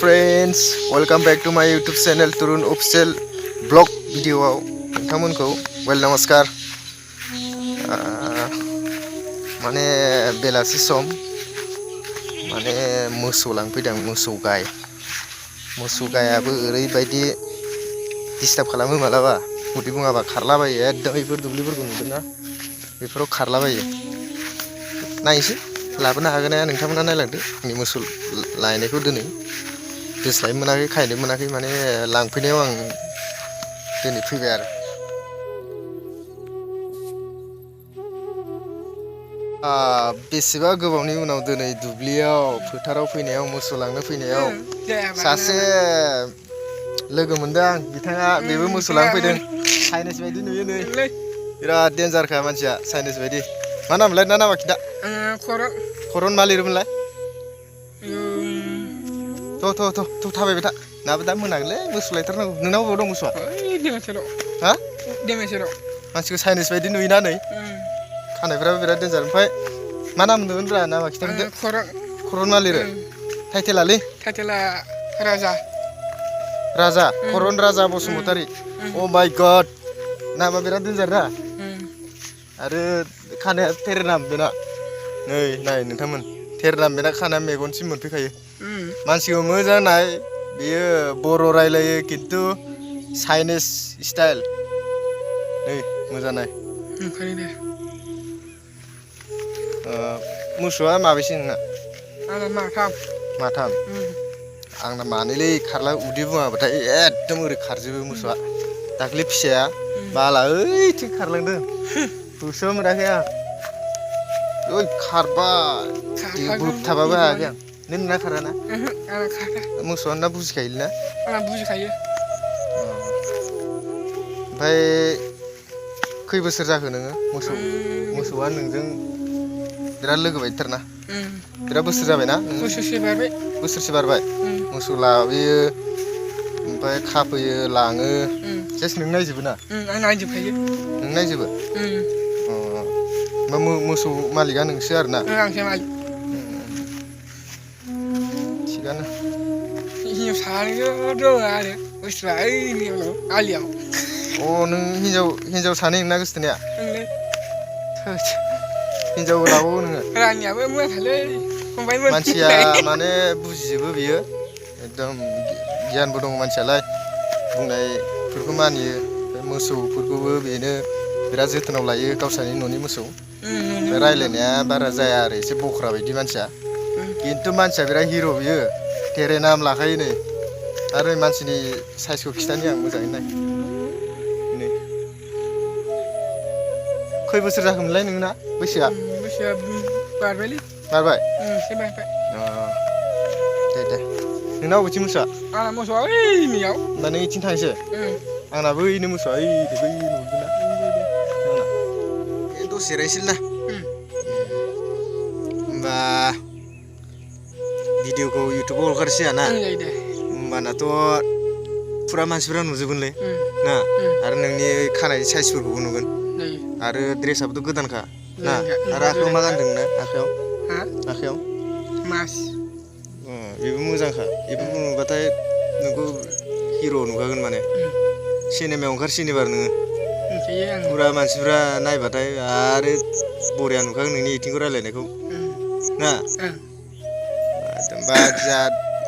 friends, welcome back to my YouTube channel Turun Official Vlog video. नोंथांमोनखौ नमस्कार माने बेलासि सम माने मोसौ लांफैदों मोसौ गायाबो ओरैबायदि डिस्टार्ब खालामो मालाबा उदै बुङाबा खारलाबायो एकदम बेफोर दुब्लिफोरखौ नुदोंना बेफोराव खारलाबायो नायसै लाबोनो हागोन ना नोंथांमोना नायलांदो आंनि मोसौ लायनायखौ दिनै दोस्लायनो मोनाखै खायनो मोनाखै माने लांफैनायाव आं दिनै फैबाय आरो बेसेबा गोबावनि उनाव दिनै दुब्लियाव फोथाराव फैनायाव मोसौ लांनो फैनायाव सासे लोगो मोनदों आं बिथाङा बेबो मोसौ लांनो फैदों साइनिस बायदि नुयो नै बिराद डेन्जारखा मानसिया साइनिस बायदि मा नामलाय ना नामा खिन्था खरन मा लिरोमोनलाय थ' थाबायबाय था नाबो दा मोनागोनलै मोसौ लायथारनांगौ नोंनाव बबाव दं मोसौआ हा मानसिखौ साइनिस बायदि नुयोना नै खानायफ्राबो बिराद डेन्जार ओमफ्राय मा नाम होनदोंमोनब्रा नामा खिन्थादो खरन मा लिरो टाइटेला राजा खरन राजा बसुमतारी अ माय गड नामा बिराद डेन्जार ना आरो खानाया थेरेनाम बेना नै नाय नोंथांमोन थेरेनाम बेना खानाया मेगनसिम मोनफैखायो मानसिखौ मोजां नाय बियो बर' रायलायो खिन्थु चाइनिस स्टाइल नै मोजां नाय मोसौआ माबेसे नोंना माथाम आंना मानैलै खारला उदै बुङाबाथाय एकदम ओरै खारजोबो मोसौआ दाख्लै फिसाया बाला ओइथिं खारलांदों गोसोआव मोनाखै आं ओइ खारबाय बोबथाबाबो हायाखै आं नोंना खाराना मोसौआ ना बुजिखायोलै ना बुजिखायो ओमफ्राय खै बोसोर जाखो नोङो मोसौआ नोंजों बिराद लोगो बायदिथारना बिराद बोसोर जाबायना बोसोरसे बारबाय मोसौ लाबोयो ओमफ्राय खाफैयो लाङो सेस नों नायजोबो ना आं नायजोबखायो नों नायजोबो मोसौ मालिकआ नोंसो आरोना आंसो मालिक थिगानो हिन्जाव सानैल' दङ आरो बुस्थुआ ओइनियाव आलियाव नों हिन्जाव सानै नोंना गोसथोनाया हिन्जाव लाबावो नोङो रानियाबो मोजांलै मानसिया माने बुजिजोबो बियो एकदम गियानबो दङ मानसियालाय बुंनायफोरखौ मानियो मोसौफोरखौबो बेनो बिराद जोथोनाव लायो गावसानि न'नि मोसौ रायलायनाया बारा जाया आरो एसे बख्रा बायदि मानसिया खिन्थु मानसिया बिराद हिर' बियो थेरे नाम लाखायो नै आरो मानसिनि साइजखौ खिथानि आं मोजाङै नाय नै खै बोसोर जाखोमोनलाय नोंना बैसोआ बारबायलै बारबाय एसे बारबाय दे नोंना बबेथिं मोसौआ आंना मोसौआ ओइनियाव होमबा नों इथिं थांसै आंनाबो ओइनो मोसौआ बै नुदोंना दसे जिरायसै ना होमबा भिडिअखौ इउटुबाव हगारसै ना होमबानाथ' फुरा मानसिफोरा नुजोबगोनलै ना आरो नोंनि खानायनि साइजफोरखौबो नुगोन आरो ड्रेसाबोथ' गोदानखा ना आरो आखायाव मा गानदों नोंना आखायाव मास बेबो मोजांखा बेफोरखौ नुबाथाय नोंखौ हिर' नुखागोन माने सिनेमायाव ओंखारसिनो एबार नोङो फुरा मानसिफ्रा नायबाथाय आरो बरिया नुखागोन नोंनि एक्टिंखौ रायलायनायखौ ना होमबा जोंहा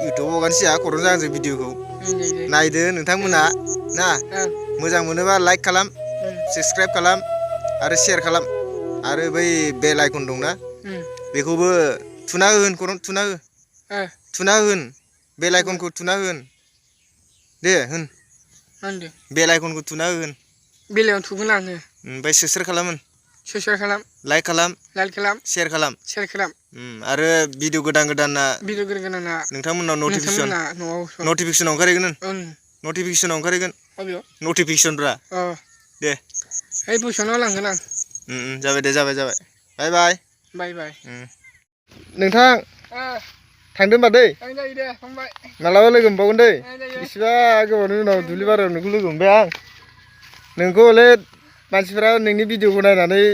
इउटुबाव हगारनोसै खरन जागोन भिडिअखौ नायदो नोंथांमोना ना मोजां मोनोबा लाइक खालाम साबसक्राइब खालाम आरो शेयार खालाम आरो बै बेल आइकन दंना बेखौबो थुना होन खरन थुना होन बेल आइकनखौ थुना होन दे होन बेल आइकनखौ थुना होन बेलायाव थुगोन आङो ओमफ्राय साबसक्राइब खालाम लाइक खालाम शेयार खालाम आरो भिडिअ गोदाना नोंथांमोननाव नटिफिकेसनाव ओंखारहैगोन नटिफिकेसनब्रा दे ओइ भुसनाव लांगोन आं जाबाय बाय नोंथां थांदो होनबा दै मालाबा लोगो मोनबावगोन दै बिसिबा गोबावनि उनाव दुब्लि बारियाव नोंखौ लोगो मोनबाय आं नोंखौ हले मानसिफ्रा नोंनि भिडिअखौ नायनानै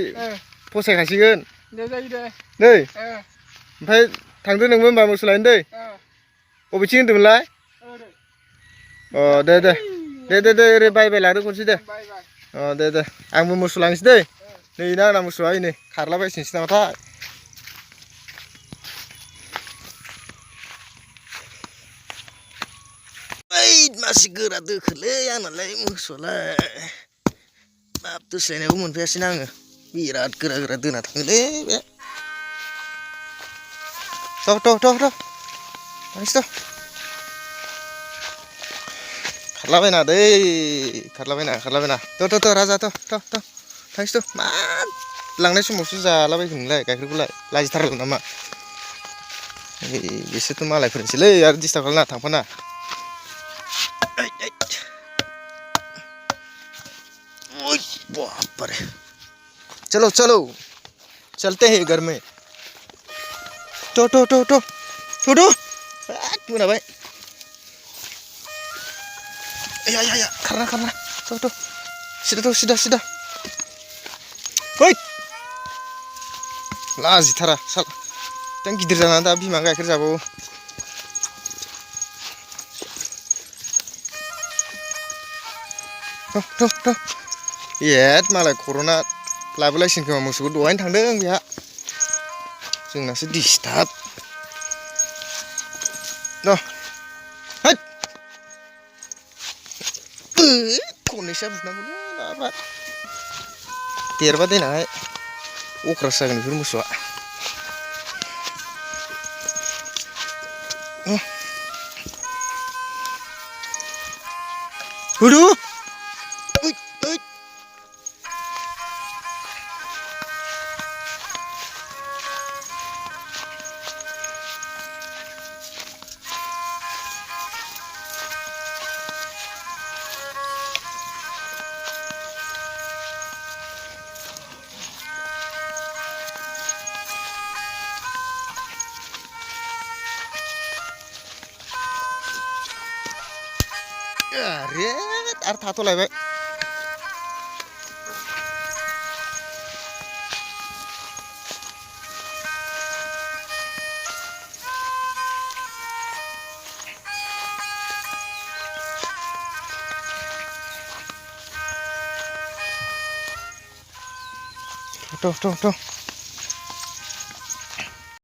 फसायखासिगोन दै ओमफ्राय थांदो नोंबो होनबा मोसौ लायनो दै बबेथिं होन्दोंमोनलाय अ दे दे दे दे दे ओरै बाय लांदो खनसे दे अ दे दे आंबो मोसौ लांसै दै नै ना आंना मोसौआ नै खारलाबायसिनोसै नामाथाय ओइ मासे गोरा दोखोलै आंनालाय मोसौआलाय बाब दोस्लायनायखौ मोनफैयासैना आङो बिराद गोरा गोरा दोना थाङोलै बे थांसै खारलाबायना दै खारलाबायना राजा थांसै मा लांनाय समावसो जालाबायगोन नोंलाय गाइखेरखौलाय लाजिथारगौ नामा बिसोरथ' मालायफोरनिसोलै आरो डिस्टार्ब खालामनाङा थांफाना बाप रे चलो चलते हैं घर में तो मोनाबाय या खारना सिदा है लाजिथारा साला दा गिदिर जानानै दा बिमा गाइखेर जाबावो एद मालाय कर'ना लाबोलायसिगोन खोमा मोसौखौ दहायनो थांदों बेहा जोंनासो डिस्टार्ब खननैसो बुनांगौलै माबा देरबा देनांहाय अख्रासो जागोन बेफोर मोसौआ होदो अरे आरो थाथ'लायबाय थ'